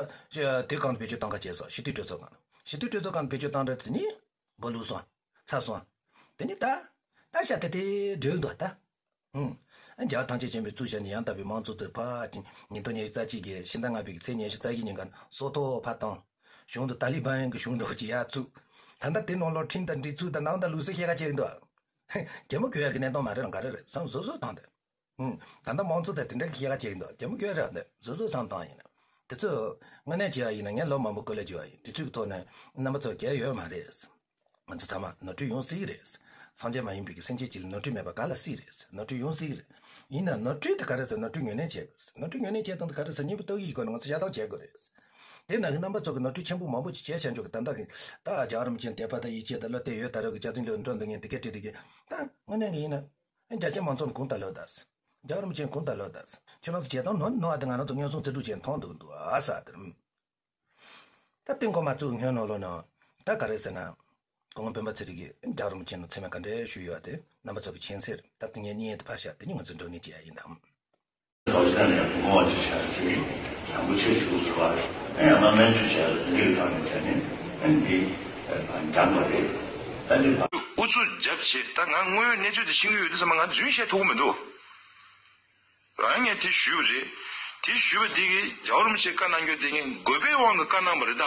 དེ་གང་བེད་སྤྱོད་བཏང་ཁ་བྱས་སོང་། སྤྱི་འཐུས་གྲོས་ཚོགས་སྒང་། སྤྱི་འཐུས་གྲོས་ཚོགས་སྒང་བེད་སྤྱོད་བཏང་ར། དེ་ནི་སྦོ་ལུག་སོང་། ཚར་སོང་། དེ་ནི་ད། ད་ཤ་དེ་དེ་སྒྲོལ་འདུག་ད། ཨང་། རྒྱལ་བ་ཐམས་ཅད་མཁྱེན་པའི་གཙུག་ཞབས་ནས་ཡང་དག་པའི་དམངས་གཙོ་དེ་ཕར་ཉིས་སྟོང་ཉི་ཤུ་རྩ་གཅིག་གི་ཕྱི་ཟླ་ལྔ་པའི་གི་ཚེས་ཉི་ཤུ་རྩ་བཞི་ཉིན་གང་སྲོག་ཐོག་ཕར་བཏང་། གཞུང་དུ་ཏཱ་ལི་བན་གྱི་གཞུང་འདྲ་བོ་ཅིག་ཡར་བཙུགས། ད་ལྟ་དེ་ནང་ལོགས་ཁྲིམས་དང་སྒྲིག་འཛུགས་དང་ནང་དང་ལུགས་སྲོལ་ཤེས་ཁ་ཆེ་གི་འདུག་གད་མོ་གོན་ཡག་གི་གནས་སྟངས་མ་རེད་ལ་ག་རེ་རེད་བསམ། བཟོ་བཟོ་བཏང་སྟེ། ཨང་། ད་ལྟ་དམངས་གཙོ་དང་དེ་འདྲ་གི་ཤེས་ཁ་ཆེ་གི་འདུག་གད་མོ་གོན་རེད་འདི་བཟོ་བཟོ་བསམ་བཏང་ཡིན་ན། དེ་ཚོ་དངོས་གནས་བྱས་པ་ཡིན་ན་ངས་ལོ་མང་པོ་སྐུ་ལས་བྱས་པ་ཡིན། དེ་ཚོའི་ཐོག་ནས་རྣམ་པ་ཚོ་གལ་ཡོད་མ་རེད། ང་ཚོ་ཚང་མ་ནོར་འཁྲུལ་ཡོང་སྲིད་ཀྱི་རེད། སངས་རྒྱས་མ་ཡིན་པའི་གི་སེམས་ཅན་གཅིག་ལ་ནོར་འཁྲུལ་མེད་པ་ག་ལ་སྲིད་རེད། ནོར་འཁྲུལ་ཡོང་སྲིད་ཀྱི་རེད། ཡིན་ན་ནོར་འཁྲུལ་དེ་ག་རེ་ཟེར། ནོར་འཁྲུལ་ངོས་ལེན་བྱེད་དགོས། ནོར་འཁྲུལ་ངོས་ལེན་བྱེད་སྟངས་དེ་ག་རེ་ཟེར། སྙིང་པོ་སྟོབས་ཡིག་གི་སྒོ་ནས་ང་ཚོ་བཤད་སྟངས་བྱེད་དགོས་རེད། དེ་ནང་གི་རྣམ་པ་ཚོ་གི་ནོར་འཁྲུལ་ཆེན་པོ་མང་པོ་ཅིག་བྱས་བཞག་འཇོག་གི། ད་ལྟ་གི་ད་རྒྱལ་བ་རིན་པོ་ཆེ་དད་པ་དང་ཡིད་ཆེས་དང་བློ་གཏད་ཡོད་ད་རེད་གི་རྒྱ་ཚིག་ལོ་འགྲོ་འདུག་མཁན་དེ་གས་བྲིས་དེ་གས། ད་དངོས་གནས་གི་ཡིན་ན། རྒྱ་ཆེ་མང་ཚོགས་ནས་གོང་ལྟ་ལོས་ད། རྒྱལ་བ་རིན་པོ་ཆེ་གོང་ལྟ་ལོས་ད། ཁྱོད་རང་ཚོ་བྱེད་སྟངས་ནོར་ནོར་བ་དེ་ང་རང་ཚོ་མངོན་སུམ་རྩིས་སྤྲོད་བྱས་མཐོང་འདུག་འདུག་ཨ་ས་དེར། ད་དེ་མགོ་མ་བཙུགས་སྔོན་ནང་ལོགས་ན། ད་ག་རེ་ཟེར་ན། སྐུ་ངོ་སྤེན་པ་ཚེ་རིང་གིས་རྒྱལ་བ་རིན་པོ་ཆེ་ནང་མཚན་སྨད་ག་འདྲས་ཞུས་ཡོད་དེ་རྣམ་པ་ཚོ་གིས་མཁྱེན་གསལ་རེད། ད་དེ་ངས་བརྙན་དེ་ཕར་བཞག་དེ་ནས་ང་ཚོས་མགྲོན་གཉེར་བྱེད་ཡ་ཡིན་ནམ། ལོ་ཟླ་ནས་ཕུང་བ་ཅི་བྱ་ཚུལ་དང་པོ་ཆེ་ཞིག་ཟེར་བ་རེད། ཨེ་ཡང་ན་སྨན་བཅོས་བྱས་ལ་དེ་འདྲའི་ཐོག་ནས་བྱས་ནས་ཨེ་འདི་འགྲངས་པ་རེད། ད་འདི་ཨུ་ཚུགས་རྒྱབ་བྱས། ད་ང་དངོས་ཡོད་གནས་ཚུལ་དེ་ཤེས་ཀྱི་ཡོད་དུས་ཙམ་པ་ང་རྫུན་བཤད་ཐུབ་ཀྱི་མི་འདུག་རང་ངས་དེ་ཞུས་པ་རེད། དེ་ཞུས་པ་དེ་གིས་རྒྱལ་བ་རིན་པོ་ཆེ་བཀའ་གནང་རྒྱུ་དེ་ངས་དགོས་པའི་དབང་གིས་བཀའ་གནང་བ་རེད་ད།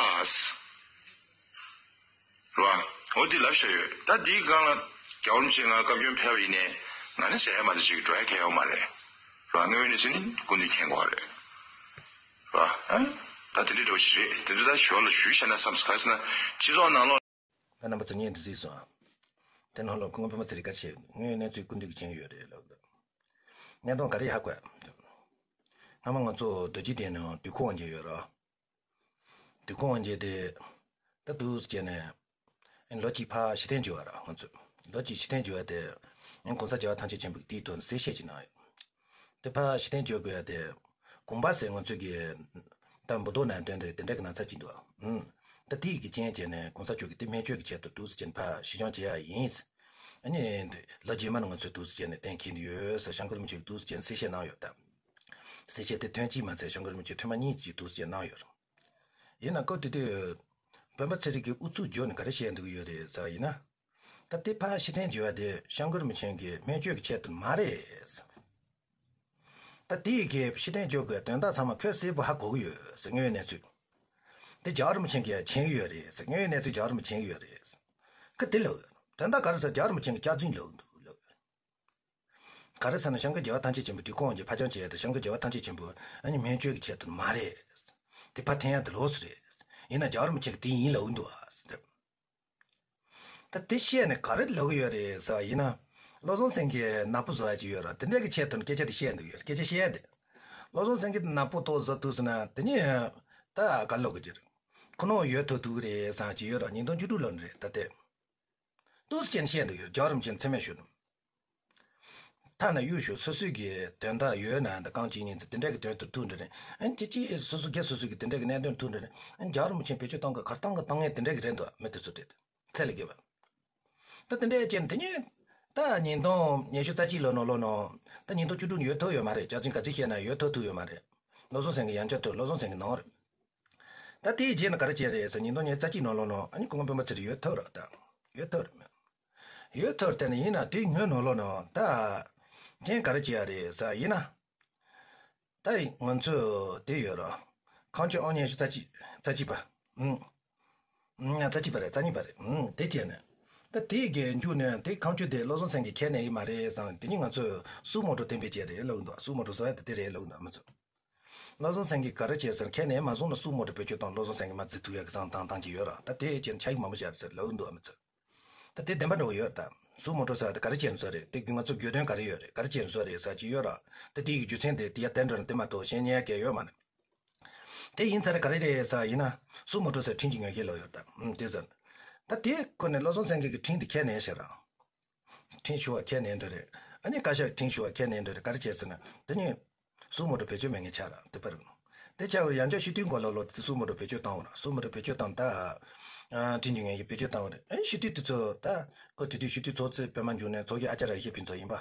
རེད་བ། འོ་དེ་ལབ་བཞག་ཡོད། ད་དེའི་སྒང་ལ་རྒྱལ་བ་རིན་པོ་ཆེ་ང་བཀའ་བཀྱོན་ཕེབས་པ་ཡིན་ནའི་ང་ནི་ཟེར་ཡ་མ་གཏོགས་ཅིག་འགྲོ་ཡ་གང་ཡང་ཡོད་མ་རེད། རེད་བ། དངོས་ཡོད་གནས་ཚུལ་ནི་སྐུ་མདུན་མཁྱེན་དགོས་རེད། རེད་བ། ཨ། ད་དེ་འདྲའི་འདྲ་བོ་ཞིག་རེད། དེ་ཚོ་ད་ཞོར་ལ་ཞུས་བཞག་ན་བསམ་སོང་། ག་རེ་ཟེར་ན་སྤྱི་ཚོགས་ནང་ལོགས། ད་རྣམ་པ་ཚོ་བརྙན་འདི་གཟིགས་སོང་། དེ་ནང་ལོགས་སྐུ་ངོ་སྤེན་པ་ཚེ་རིང་བཀའ་ཆེ་དངོས་ཡོད་གནས་ཚུལ་སྐུ་མདུན་གྱིས་མཁྱེན་གྱི་ཡོད་རེད་ལབ་འདུག་གནས་སྟངས་ག་རེ་ཧ་གོ་ཡ། སྔ་མ་ང་ཚོ་རྡོ་རྗེ་གདན་ནང་དུས་འཁོར་དབང་རྒྱལ་ཡོད་རེད། དུས་འཁོར་དབང་རྒྱལ་དེ་ད་འདུག་སེ་བྱས་ནས་ལོ་གཅིག་ཕར་ཕྱིར་འཐེན་བྱས་པ་རེད། ང་ཚོས་ལོ་གཅིག་ཕྱིར་འཐེན་བྱས་པ་དེ་གོང་ས་རྒྱལ་བ་ཐམས་ཅད་མཁྱེན་པའི་དེའི་ཐོག་ནས་གསལ་བཤད་ཅིག་གནང་ཡོད། དེ་ཕར་ཕྱིར་འཐེན་བྱེད་དགོས་ཡ་དེ་དགོངས་པ་ཟེར། ང་ཚོས་ཀྱི་ད་འབུ་ཏོག་ནང་དོན་དེ་དེ་འདྲ་གི་ན་ཚ་ཅིག་འདུག་ཨུམ། ད་དེའི་གི་རྐྱེན་བྱས་ནས་གོང་ས་མཆོག་གིས་དེ་སྨན་བཅོས་ཀྱི་ཆེད་དུ་འདུག་སེ་བྱས་ནས་ཕར་ཕྱིར་བྱོན་བྱེད་ཡ་ཡིན། ཨ་ནི་ལོ་རྗེས་མ་ནས་ང་ཚོས་འདུག་སེ་བྱས་ནས་གཏན་འཁེལ་གྱི་ཡོད་ཟེར་སྐྱབས་མགོན་རིན་པོ་ཆེས་འདུག་སེ་བྱས་ནས་གསལ་བཤད་གནང་ཡོད་ད། གསལ་བཤད་དེ་ཐེངས་གཅིག་མ་ཚད་སྐྱབས་མགོན་རིན་པོ་ཆེས་ཐེངས་མ་གཉིས་ཅིག་འདུག་སེ་བྱས་གནང་ཡོད་རེད། ཡིན་ན་སྐབས་དེ་དུས་སྤེན་པ་ཚེ་རིང་གིས་ཨུ་ཚུགས་བརྒྱབ་ནས་ག་རེ་བཤད་འདུག་ཡོད་རེད་ཟེར་བ་ཡིན་ན། ད་དེ་ཕར་ཕྱིར་འཐེན་བྱས་པ་དེ་སྐྱབས་མགོན་རིན་པོ་ཆེ་གི་སྨན་བཅོས་ཀྱི་ཆེད་དུ་མ་རེད། ད་དེ་ཡི་གེ་ཕྱིར་འཐེན་བྱེད་དགོས་དོན་དག་ཚང་མ་ཁོས་གསལ་པོ་ཧ་གོ་གི་ཡོད་ཟེར། དངོས་ཡོད་གནས་ཚུལ། དེ་རྒྱལ་བ་རིན་པོ་ཆེ་གིས་མཁྱེན་གི་ཡོད་རེད་ཟེར། དངོས་ཡོད་གནས་ཚུལ་རྒྱལ་བ་རིན་པོ་ཆེ་མཁྱེན་གི་ཡོད་རེད་ཟེར། ཁོས་དེ་ལབ་ཡོད། དོན་དག་ག་རེ་ཟེར། རྒྱལ་བ་རིན་པོ་ཆེ་གིས་སྐྱག་རྫུན་ལབ་འདུག་ལབ་ཡོད། ག་རེ་ཟེར་ན་སྐྱབས་མགོན་རྒྱལ་བ་ཐམས་ཅད་མཁྱེན་པ་དུས་འཁོར་དབང་རྒྱལ་ཕར་བྱོན་བྱས་ཏེ་སྐྱབས་མགོན་རྒྱལ་བ་ཐམས་ཅད་མཁྱེན་པ་ཨ་ནི་སྨན་བཅོས་ཀྱི་ཆེད་དུ་མ་རེད། དེ་ཕར་འཐེན་ཡ་དེ་ལོགས་སུ་རེད། ཡིན་ན་རྒྱལ་བ་རིན་པོ་ཆེ་གིས་དེ་ཡིན་ལབ་འདུག་ཨ་ཟེར། ད་དེ་བཤད་ནས་ག་རེ་ལབ་ཀྱི་ཡོད་རེད་ཟེར་བ་ཡིན་ན། བློ་བཟང་སེང་གེ་ནག་པོ་བཟོ་ཡ་ཅིག་ཡོད་ར། དེ་འདྲ་གི་ཆེད་དུ་སྐད་ཆ་དེ་བཤད་འདུག་ཡོད། སྐད་ཆ་བཤད་དེ། བློ་བཟང་སེང་གེ་ནག་པོ་ཏོག་བཟོ་ཐུབ་སོང་ན་དེ་ནི། ད་ག་ལོག་གི་རེད། ཁོ་ནོ་ཡོད་ཐུབ་ཐུབ་རེད་བསམ་གྱི་ཡོད་ར། ཉིས་སྟོང་བཅུ་དྲུག་ལོ་ནས་རེད་ད་དེ། ཏོག་ཙམ་བཤད་འདུག་ཡོད། རྒྱལ་བ་རིན་པོ་ཆེ་མཚན་སྨད་ཞུ་དང་། ཐ་ན་གཡུ་ཞུ་སོ་སོའི་གི་དོན་དག་ཡོད་ན་ད་རྐང་གཅིག་གཉིས་ཚེ་དེ་འདྲ་གི་དོན་དུ་ཐུག་འདྲ་རེད། ཨན་ཅི་ཅི་སོ་སོ་སྒེར་སོ་སོའི་གི་དེ་འདྲ་གི་གནད་དོན་ཐུག་འདྲ་རེད། ཨན་རྒྱལ་བ་རིན་པོ་ཆེ་བེད་སྤྱོད་གཏོང་གི་གར་གཏོང་གི་གཏོང་ངེས་དེ་འདྲ་གི་རེད་འདུག་མི་དེ་ཚོ་དེ། ཚད་ལས་བརྒལ་བ། ད་དེ་འདྲའི་རྐྱེན་དེ་ཉིད། ད་ཉིས་སྟོང་ཉི་ཤུ་རྩ་གཅིག་ལོ་ནང་ལོ་ནང་། ད་ཉིས་སྟོང་བཅུ་དྲུག་ཡོད་ཐུབ་ཡོད་མ་རེད། ཅག་ཚིན་ག་ཚིག་བཤད་ན་ཡོད་ཐུབ་ཐུབ་ཡོད་མ་རེད། བློ་བཟང་སེང་གེ་ཡང་བསྐྱར་ཐུག་བློ་བཟང་སེང་གེ་ནང་རེད། ད་དེའི་རྗེས་ནས་ག་རེ་བྱས་རེད་ཟེར་ཉིས་སྟོང་ཉི་ཤུ་རྩ་གཅིག་ནང་ལོ་ནང་ཨ་ནི་སྐུ་ངོ་སྤེན་པ་ཚེ་རིང་ཡོད་ཐུབ་རེད་ད། ཡོད་ཐུབ་རེད་མེད། ཡོད་ཐུབ་རེད་དེ་ནི་ཡིན་ན་དེའི་སྔོན་ནང་ལོ་ནང་ད། རྐྱེན་ག་རེ་བྱས་རེད་ཟེར་ཡིན་ན། ད་ང་ཚོས་དེ་ཡོད་ར། ཁ་མཆུ་ཨང་ཉི་ཤུ་རྩ་གཅིག་རྩ་གཅིག་པ། ཨང་། ཨང་རྩ་གཅིག་པ་རེད། རྩ་གཉིས་པ་རེད། ཨང་དེ་བྱས་ནས། ད་དེ་གའི་མཇུག་ནས་དེ་ཁ་མཆུ་དེ་བློ་བཟང་སེང་གེ་ཁས་ལེན་ཡིན་མ་རེད་བསམ། དེ་ནི་ང་ཚོས་སུ་མོ་ཊ་གཏན་འབེབས་བྱས་རེད་ལབ་འདུག་སུ་མོ་ཊ་བཟོ་ཡ་དེ་དེ་རེད་ལབ་འདུག་མི་ཚོ། བློ་བཟང་སེང་གེ་ག་རེ་བྱས་ཟེར་ཁས་ལེན་མ་སོང་ན་སུ་མོ་ཊ་བེད་སྤྱོད་བཏང་བློ་བཟང་སེང་གེ་མ་རྩི་ཐུབ་ཡ་གི་བསམ་བཏང་བཏང་གི་ཡོད་ར། ད་དེ་བྱས་ན་ཆ་ཡིག་མང་པོ་བཞག་རེད་ཟེར་ལབ་འདུག་མི་ཚོ། ད་དེ་བདེན་པ་འདྲ་བོ་ཡོད་ད། སུ་མོ་ཊ་ཟེར་དེ་ག་རེ་བྱས་ནས་བཟོ་རེད། དེ་གི་ང་ཚོ་དགོས་དོན་ག་རེ་ཡོད་རེད། ག་རེ་བྱས་ནས་བཟོ་རེད་ཟེར་གྱི་ཡོད་ར། ད་དེ་གི་རྒྱུ་མཚན་དེ་དེ་ཡ་བདེན་འདྲ་ན་དེ་མ་གཏོགས་གཞན་ཉན་ཡ་གལ་ཡོད་མ་རེད། དེ་ཡིན་ཚར་ག་རེ་རེད་ཟེར་ཡིན་ན། སུ་མོ་ཊ་ཟེར་ཁྲིམས་ཀྱི་ངོས་ཞེན་ལོག་ཡོད་ད། ཨུམ་དེ་ཟེར། ད་དེ་ཁོ་ནས་བློ་བཟང་སེང་གེ་གི་ཁྲིམས་དེ་ཁས་ལེན་ཤག་ར། ཁྲིམས་ཞུ་བ་ཁས་ལེན་འདྲ་རེད། ཨ་ནི་བཀའ་ཤག་ཁྲིམས་ཞུ་བ་ཁས་ལེན་འདྲ་རེད། ག་རེ་བྱས་ཟེར་ན་དེ་ནི། སུ་མོ་ཊ་བེད་སྤྱོད་མེད་མཁན་ཆགས་ར་དེ་པར། དེ་ཆགས་པར་ཡང་བསྐྱར་སྤྱི་འཐུས་འགོ་ལོག་ལོ་དེ་སུ་མོ་ཊ་བེད་སྤྱོད་བཏང་བ་ར། སུ་མོ་ཊ་བེད་སྤྱོད་བཏང་ད། ཁྲིམས་ཀྱི་ངོས་ཞེན་བེད་སྤྱོད་བཏང་བ་རེད། ཨ་ནི་སྤྱི་འཐུས་དེ་ཚོ་ད། ཁོ་དེ་དུས་སྤྱི་འཐུས་ཚོགས་གཙོས་པད་མ་འབྱུང་གནས། ཚོགས་གཞོན་ཨ་ཅར་ཡེ་ཤེས་ཕུན་ཚོགས་ཡིན་པ།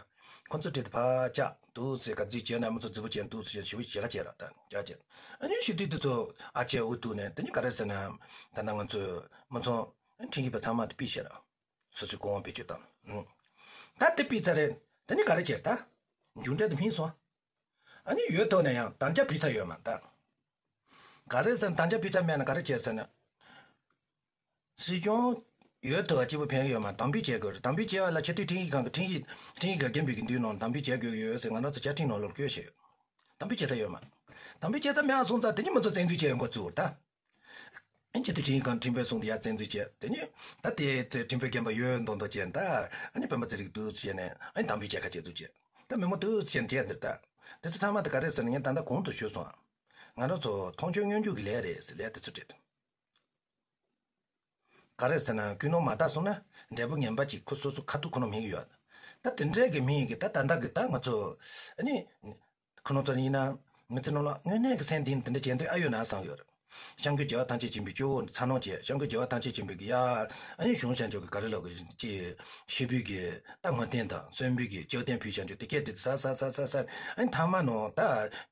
ཁོ་ཚོ་གྲས་དེ་ཕར་བཅག་འདུག་ཟེར། ག་ཚིག་བྱས་ན་མི་ཚོ་རྫི་པོ་བྱས་འདུག་ཟེར་ཞེ་པོ་བྱེད་ཁ་བྱས་ར་ད་བཅག་བྱས། ཨ་ནི་སྤྱི་འཐུས་དེ་ཚོ་ཨ་ཅེ་འུ་ཐུག་ནས་དེ་ནི་ག་རེ་ཟེར་ན། ད་ནང་ང་ཚོས་མི་ཚོ་ཁྲིམས་ཞིབ་པ་ཚང་མ་དེ་ཕུད་བཤད་ར། སོ་སོའི་གོ་དབང་བེད་སྤྱོད་བཏང་། ད་དེ་ཕུད་ཚར་རེད། དེ་ནི་ག་རེ་བྱས་ད། མཇུག་འབྲས་དེ་ཕུད་སོང་། ཨ་ནི་ཡོད་དོ་ན་ཡང་དམ་བཅའ་ཕུད་ཚར་ཡོད་མ་ད། ག་རེ་ཟེར་ན་དམ་བཅའ་ཕུད་ཚར་མེད་ན་ག་རེ་བྱས་ཟེར་ན། སྲིད་སྐྱོང་ཡོད་དོ་གཅིག་པུ་ཕན་གི་ཡོད་མ། དམ་འབུལ་བྱེད་དགོས་རེད། དམ་འབུལ་བྱེད་པ་ལ་ཆེས་མཐོའི་ཁྲིམས་ཞིབ་ཁང་གི་ཁྲིམས་ཞིབ་ཁྲིམས་ཞིབ་ཁང་རྒན་པོའི་གི་མདུན་ནང་དམ་འབུལ་བྱེད་དགོས་ཡོད་ཟེར་ང་རང་ཚོ་བཅའ་ཁྲིམས་ནང་ལོགས་བཀོད་བཞག་ཡོད། དམ་འབུལ་བྱེད་ས་ཡོད་མ། དམ་འབུལ་བྱེད་ས་མེད་ཨ་སོང་ཙང་དེ་ཉིད་མི་ཚོ་བཙན་འཛུལ་བྱེད་ཡོང་འགོ་བཙུགས་ད། ཨེ་ཅི་དེ་ཁྲིམས་ཁང་ཁྲིམས་དཔོན་གསུང་དེ་ཡར་བཙན་འཛུལ་བྱས། དེ་ནས་ད་དེ་ཁྲིམས་དཔོན་རྒན་པ་ཡོད་མདོག་མདོག་བྱས་ད། ཨ་ནི་སྤེན་པ་ཚེ་རིང་འདུག་བྱས་ནས་ཨ་ནི་དམ་འབུལ་བྱས་ཁ་བྱས་འདུག་བྱས། ད་མི་མང་འདུག་བྱས་བྱས་འདིར་ད། དེ་ཚོ་ཚང་མ་ད་ག་རེ་ཟེར་ན་ངས་ད་ལྟ་གོང་དུ་ཞུས་སོང་ཨ། ང་རང་ཚོ་མཐོང་ཆོས་མངོན་གྱུར་གྱི་ལས་རེད་ཟེར་ལས་དེ་ཚོ་བྲིས། ག་རེ་ཟེར་ན་ཀུན་སློང་མ་དག་སོང་ན་འབྲས་བུ་ངན་པ་ཅིག་ཁོ་སོ་སོ་ཁ་ཐུག་ཁོ་ན་མིན་གྱི་ཡོད། ད་དེ་འདྲས་ཀྱི་མིན་གྱི་ད་ད་ལྟ་གི་ད་ང་ཚོ་ཨ་ནི། ཁོ་རང་ཚོ་ཡིན་ན། མི་ཚེ་ནང་ལ་དངོས་གནས་ཀྱི་སེམས་གཏིང་ནས་དེ་འདྲ་བྱེད་འདོད་ཨ་ཡོད་ན་བསམ་ཡོད་རེད། སྐྱབས་མགོན་རྒྱལ་བ་ཐམས་ཅད་མཁྱེན་པའི་སྐྱོ་བོ་འཚར་སྣང་བྱས། སྐྱབས་མགོན་རྒྱལ་བ་ཐམས་ཅད་མཁྱེན་པའི་གི་ཡ། ཨ་ནི་གཞུང་ཤན་ཆོག་གི་ག་རེ་ལབ་གི་ཅི། ཤི་བོའི་གི་ད་ངོ་རྟེན་དང་གསོན་པོའི་གི་ལྕགས་རྟེན་ཕུལ་ཤན་ཆོག་དེ་སྐད་དེ་ས་ས་ས་ས་ས། ཨ་ནི་ཐ་མ་ནང་ད་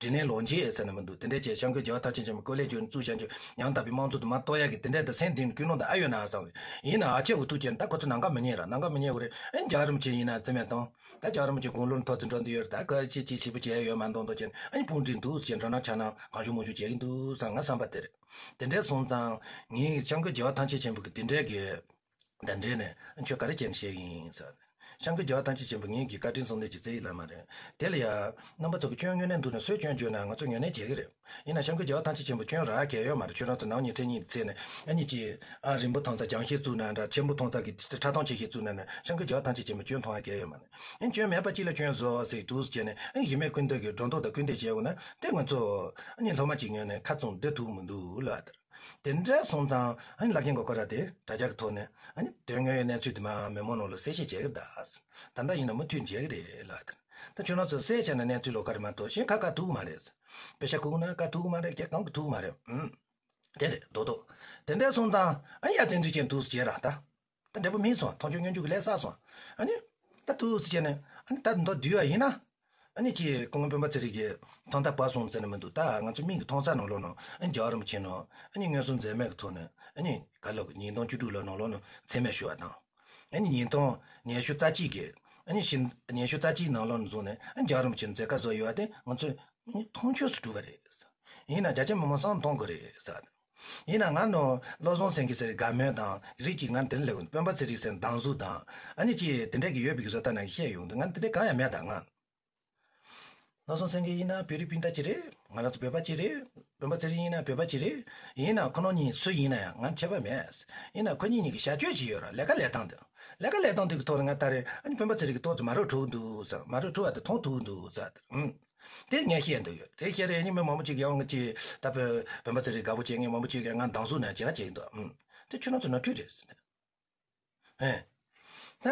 དྲིན་ལན་ལོག་འཇལ་ཟེར་ན་མི་འདུག་དེ་འདྲ་བྱས་སྐྱབས་མགོན་རྒྱལ་བ་ཐམས་ཅད་མཁྱེན་པའི་སྐུ་ལས་བསྐྱོན་བཙུགས་ཤན་ཆོག་ཡང་དག་པའི་དམངས་གཙོ་དུ་མ་གཏོར་ཡ་གི་དེ་འདྲ་ད་སེམས་གཏིང་ནས་ཀུན་སློང་ད་ཨ་ཡོད་ན་བསམ། ཡིན་ན་ཨ་ཆེ་འུ་ཐུག་བྱས་ན་ད་ཁོ་ཚོ་ནམ་མཁའ་མི་ཉན་ར། ནམ་མཁའ་མི་ཉན་གི་རེད། ཨ་ནི་རྒྱལ་བ་རིན་པོ་ཆེ་ཡིན་ན་རྩིས་མེད་བཏང་། ད་རྒྱལ་བ་རིན་པོ་ཆེ་དགུང་ལོ་མཐོ་ཙམ་འགྲོ་འདི་ཡོད་རེད། ད་ག་ཅི་ཅི་ཞིབ་པོ་བྱས་ཡོད་མ་མདོག་མདོག་བྱས་ནས་ཨ་ནི་དཔུང་སྒྲིག་འདུག་ཅེས་འགྲོ་ན་ཆ་ན་གང་བྱུང་མང་བྱུང་བྱས་ཀྱི་འདུག་བསམ་ང་བསམ་པ་དེ་རེད། དེ་འདྲས་སོང་ཙང་ངས་སྐྱབས་མགོན་རྒྱལ་བ་ཐམས་ཅད་མཁྱེན་པ་གི་དེ་འདྲས་ཀྱི་གདན་འདྲེན་ནས་ཨ་ཁྱོད་ག་རེ་བྱས་ནས་བཤད་ཀྱི་ཡིན་ཟེར། སྐྱབས་མགོན་རྒྱལ་བ་ཐམས་ཅད་མཁྱེན་པ་ངེད་ཀྱི་བཀའ་དྲིན་གསུམ་ལྡན་གྱི་རྩ་བའི་བླ་མ་རེད། དེ་ལ་ཡ། རྣམ་པ་ཚོ་གི་སྐྱོན་དངོས་གནས་འདུག་ན་སུས་སྐྱོན་བརྗོད་ན་ང་ཚོ་ངོས་ལེན་བྱེད་ཀྱི་རེད། ཡིན་ན་སྐྱབས་མགོན་རྒྱལ་བ་ཐམས་ཅད་མཁྱེན་པ་སྐྱོན་རག་གལ་ཡོད་མ་རེད། ཁྱོད་རང་ཚོ་ནང་ཉིན་མཚན་གཉིས་ཚེ་ནས་ཨ་ནི་ཅི། ཨ་རིང་པོ་མཐོང་ས་རྒྱང་ཤེལ་བཙུགས་ན་འདྲ་ཆེན་པོ་མཐོང་ས་གི་ཁྲ་ཐང་ཆེ་ཤེལ་བཙུགས་ན་ནི་སྐྱབས་མགོན་རྒྱལ་བ་ཐམས་ཅད་མཁྱེན་པ་སྐྱོན་མཐོང་ཡ་གལ་ཡོད་མ་རེད། ཨ་ནི་སྐྱོན་མེད་པ་གཅིག་ལ་སྐྱོན་བཟོ་ཟེར་འདུག་ཟེར་ནས་ཨ་ནི་གཞི་མེད་སྐུར་འདེབས་ཀྱི་སྒྲོ་འདོགས་དང་སྐུར་འདེབས་བྱས་འོང་ན་དེ་ང་ཚོ་ཨ་ནི་སློབ་མ་གཅིག་ངོས་ནས་ཁ་བཙུམ་སྡོད་ཐུབ་མི་འདུག་ལ་དེར། དེ་འདྲ་སོང་ཙང་ཨ་ནི་བླ་རྒན་གོ་སྐོར་ར་དེ་དྲ་རྒྱ་གི་ཐོག་ནས་ཨ་ནི་དོན་དངོས་ཡོད་གནས་ཚུལ་དེ་མ་མི་མང་ནང་ལ་གསལ་བཤད་བྱེད་ཀྱི་གདའ། ད་ལྟ་ཡིན་ན་མུ་མཐུད་བྱེད་ཀྱི་རེད་ལ་དེ། ད་ཁྱོད་རང་ཚོ་གསལ་བྱས་ན་གནས་ཚུལ་ལོགས་ཀ་རེད་མ་གཏོགས་གཞན་ཁ་ཁ་ཐུག་གི་མ་རེད། པེ་ཤ་ཁུག་ན་ཁ་ཐུག་གི་མ་རེད། རྒྱ་གང་གི་ཐུག་གི་མ་རེད། ཨུམ། དེ་རེད་རྡོག་རྡོག་དེ་འདྲ་སོང་ཙང་ཨ་ནི་ཡ་བཙན་འཛུལ་ཅན་འདུག་ཟེར་ར་ད། ད་འབྲས་བུ་སྨིན་སོང་། མཐོང་ཆོས་མངོན་གྱུར་གྱི་ལས་བསགས་སོང་། ཨ་ནི། ད་འདུག་ཟེར་བྱས་ནས་ཨ་ནི་ད་མདོ་བསྡུས་པ་ཡིན་ན། ཨ་ནི་ཅིག་སྐུ་ངོ་སྤེན་པ་ཚེ་རིང་གིས་ཐོག་མཐའ་བར་གསུམ་ཟེར་ནས་མི་འདུག་ད་ང་ཚོ་མིག་གིས་མཐོང་ས་ནང་ལོགས་ནང་ཨ་ནི་རྒྱལ་བ་རིན་པོ་ཆེ་ནང་ཨ་ནི་མངོན་སུམ་འཛེམ་མེད་ཀྱི་ཐོག་ནས་ཨ་ནི་ག་ལབ་ཀྱི་ཉིས་སྟོང་བཅུ་དྲུག་ལོ་ནང་ལོགས་ནང་མཚན་སྨད་ཞུ་བ་དང་། ཨ་ནི་ཉིས་སྟོང་ཉི་ཤུ་རྩ་གཅིག་གི་ཨ་ནི་ཕྱི་ཉི་ཤུ་རྩ་གཅིག་ནང་ལོགས་ནས་བཟུང་ནས་ཨ་ནི་རྒྱལ་བ་རིན་པོ་ཆེ་མཛད་ཁ་བཟོ་ཡོད་པ་དེ་ང་ཚོས་ཨ་ནི་མཐོང་ཆོས་སུ་གྲུབ་པ་རེད། ཡིན་ན་རྒྱ་ཆེ་མི་མང་ཚང་མཐོང་དགོས་རེད་ཟེར། ཡིན་ན་ང་ནོ་བློ་བཟང་སེང་གེ་ཟེར་དགའ་མོས་དང་རིགས་གཅིག་ང་དེར་སླེབས་ཡོང་། སྤེན་པ་ཚེ་རིང་ཟེར་སྡང་ཟུག་དང་ཨ་ནི་ཅི་དེ་འདྲས་ཀྱི་ཡོད་པའི་བཟོ་ལྟ་ནང་བཤད་ཡོང་དུས་ང་དེ་འདྲས་གང་ཡང་མེད་ད་ང་། བློ་བཟང་སེང་གེ་ཡིན་ན་བོད་རིགས་སྤུན་ཟླ་གཅིག་རེད། ང་རང་ཚོ་བོད་པ་གཅིག་རེད། སྤེན་པ་ཚེ་རིང་ཡིན་ན་བོད་པ་གཅིག་རེད། ཡིན་ན་ཁོ་རང་གཉིས་སུ་ཡིན་ན་ཡང་ང་ཁྱད་པར་མེད། ཡིན་ན་ཁོ་གཉིས་གཉིས་ཀྱི་བྱ་སྤྱོད་ཅིག་ཡོད་ར། ལས་ཀ་ལས་སྟངས་དང་ ལས་ཀ་ལས་སྟངས་དེ་གི་ཐོག་ནས་ང་ད་རེས་ཨ་ནི་སྤེན་པ་ཚེ་རིང་གི་ཏོག་ཙམ་མ་རབས་འཁྲུག་འདུག་ཟེར། མ་རབས་འཁྲུག་བ་དེ་མཐོང་ཐུབ་འདུག་ཟེར། ཨུམ། དེ་ངས་བཤད་འདུག་ཡོད། དེ་བཤད་རེད། ཨ་ནི་མི་མང་པོ་ཅིག་ཡང་ཅིག་ད་སྤེན་པ་ཚེ་རིང་དགའ་པོ་བྱེད་མཁན་མང་པོ་ཅིག་གིས་ང་སྡང་ཟུག་ནས་བྱེད་ཁ་བྱེད་ཀྱི་འདུག། ཨུམ། དེ་ཁྱོད་རང་ཚོ་ནོར་འཁྲུལ་རེད་ཟེར་ནས། ཨེ། ད།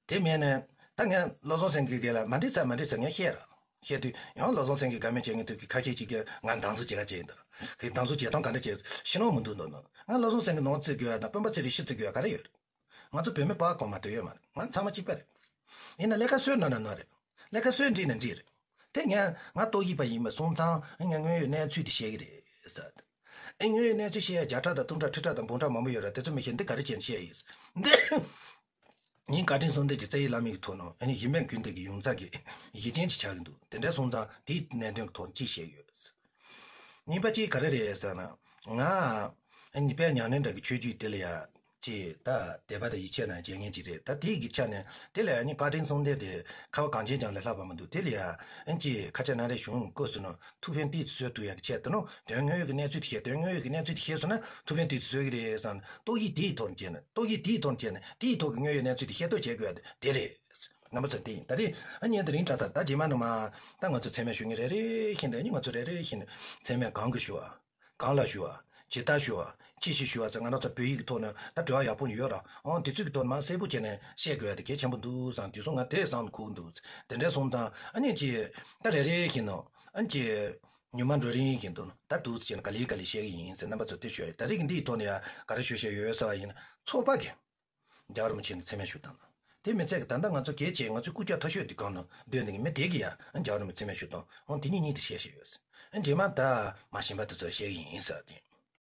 དེ་མིན་ནས་ད་ངས་བློ་བཟང་སེང་གེ་གིས་ལ་མ་འགྲིག་ས་མ་འགྲིག་ས་ངས་བཤད་ར། བཤད་དུས་ཡང་བློ་བཟང་སེང་གེ་དགའ་མོས་བྱེད་མཁན་དེ་གིས་ཁ་ཤས་ཅིག་གིས་ང་སྡང་ཟུག་བྱེད་ཁ་བྱེད་ཀྱི་འདུག། ཁོས་སྡང་ཟུག་བྱེད་སྟངས་ག་འདྲ་བྱེད་ཤེས་ནོ་མི་འདུག་འདུག་ནོ། ང་བློ་བཟང་སེང་གེ་ནོར་རྩིས་དགོས་ཡ་དང་སྤེན་པ་ཚེ་རིང་ཤི་རྩིས་དགོས་ཡ་ག་རེ་ཡོད་རེད། ང་ཚོ་བོད་མི་པ་གོང་མ་དེ་ཡོད་མ་རེད། ང་ཚང་མ་གཅིག་པ་རེད། ཡིན་ན་ལས་ཀ་བཟོས་ནོར་ན་ནོར་རེད། ལས་ཀ་བཟོས་འགྲིག་ན་འགྲིག་རེད། དེ་ངས་ང་ཏོག་དབྱིབས་པ་ཡིན་པ་སོང་ཙང་ངས་དངོས་ཡོད་གནས་ཚུལ་དེ་བཤད་ཀྱི་རེད་ཟེར། ཨེ་དངོས་ཡོད་གནས་ཚུལ་བཤད་ཡ་བརྒྱ་ཕྲག་དང་སྟོང་ཕྲག་ཁྲི་ཕྲག་དང་འབུམ་ཕྲག་མང་པོ་ཡོད་ར། དེ་ཚོ་མི་ཤེས། འདི་ག་རེ་བྱས་ནས་བཤད་ཡོད་འདི། ཉིན་བཀའ་དྲིན་གསུམ་ལྡན་གྱི་རྩ་བའི་བླ་མའི་ཐོག་ནས་ཨ་ནི་ཡིན་པའི་རྒྱུན་ལྡན་གྱི་ཡོངས་རྫོགས་ཀྱི་གཞི་རྟེན་ཅིག་ཆགས་ཀྱི་འདུག། དེ་འདྲ་སོང་ཙང་དེའི་གནད་དོན་གྱི་ཐོག་ཅིག་བཤད་ཡོད། གཉིས་པ་གཅིག་ག་རེ་རེད་ཟེར་ན། ང་ཨ་ནི་དཔལ་ཉང་ལེན་གྲགས་ཀྱི་ཆོས་བརྒྱུད་དེ་ལ་ཡ་ཅིག་ད་དད་པ་དང་ཡིད་ཆེས་ནང་བྱེད་མཁན་ཅིག་རེད། ད་དེའི་གི་ཆ་ནས་དེ་ལ་ཡ་ཨ་ནི་བཀའ་དྲིན་གསུམ་ལྡན་དེ་ཁ་བ་གངས་ཅན་ལྗོངས་ལས་ལྷག་པ་མི་འདུག། དེ་ལ་ཡ་ཨ་ནི་ཅིག་ཁ་ཆེ་ན་རེ་གཞུང་བསྐོས་སུ་ནོ་ཐུགས་ཕན་ཏིག་ཙམ་གསོས་ཐུབ་ཡག་གི་ཆེད་དུ་ནོ་དོན་དངོས་ཡོད་ཀྱི་གནས་ཚུལ་དེ་ཤེས། དོན་དངོས་ཡོད་ཀྱི་གནས་ཚུལ་དེ་ཤེས་སོང་ན་ཐུགས་ཕན་ཏིག་ཙམ་གསོས་ཀྱི་རེད་བསམ། ཏོག་དབྱིབས་དེའི་ཐོག་ནས་བྱས་ན། ཏོག་དབྱིབས་དེའི་ཐོག་ནས་བྱས་ན་དེའི་ཐོག་གི་དངོས་ཡོད་གནས་ཚུལ་དེ་ཤེས་རྟོགས་བྱེད་དགོས་ཡ་དེ་རེད། རྣམ་པ་ཚོ་དེ་ཡིན། ད་རེས་ཨ་ཉིན་དེ་རིང་གྲྭ་ཚང་ད་རྗེས་མ་ནུ་མ་ད་ང་ཚོ་མཚན་སྨད་ཞུ་མཁན་རེ་རེ་བཞིན་དུ། ཨ་ཉིན་ང་ཚོ་རེ་རེ་བཞིན་མཚན་སྨད་གང་གི་ཞུ་བ། གང་ལ་ཞུ་བ། ཇི་ལྟར་ཞུ་བ། ཅི་ཞིག་ཞུ་བ་ཟེར། ང་རང་ཚོ་བོད་ཡིག་གི་ཐོག་ནས་ད་འབྲེལ་བ་ཡག་པོ་ཡོད་ར། ཨང་། དེ་ཚོ་གི་ཐོག་ནས་མར་གསལ་པོ་བྱས་ནས་བཤད་དགོས་ཡ་དེ་གལ་ཆེན་པོ་འདུག་བསམ། དེ་སོང་ང་དེ་བསམ་ཁུག་འདུག། དེ་འདྲ་སོང་ཙང་ཨ་ཉིན་ཅིག་ད་རེ་རེ་བཞིན་ནོ། ཨ་ཉིན་ཅིག་ཉི་མ་འགྲོ་རིང་བཞིན་དུ་ད་འདུག་ཟེར་ནས་ག་ལེ་ག་ལེ་བཤད་གི་ཡིན་ཟེར། རྣམ་པ་ཚོ་དེ་ཞུ་ཡ། ད་རེས་ཀྱི་འདིའི་ཐོག་ནས་ཡ་ག་རེ་ཞུ་བཤད་ཡོད་ཟེར་བ་ཡིན་ན། ཚོགས་པ་གི་རྒྱལ་བ་རིན་པོ་ཆེ་ནས་མཚན་སྨད་ཞུ་སྟངས་དང་། དེ་མི་ཚད་ཀྱི་ད་ལྟ་ང་ཚོ་གལ་ཆེ། ང་ཚོའི་སྐུ་ཕྱྭ་མཐོ་ཤོས་དེ་གང་ནས་སྡོད་འདི་གི་མི་དེ་གི་ཡ་རྒྱལ་བ་རིན་པོ་ཆེ་མཚན་སྨད་ཞུ་སྟངས། འོང་། དེ་གཉིས་གཉིས་དེ་བཤད་བཤད་ཡོད་ཟེར། རྗེས་མ་ད་མ་གཞན་པ་དེ་ཚོ་བཤད་གི་ཡིན་ཟེར་དེ།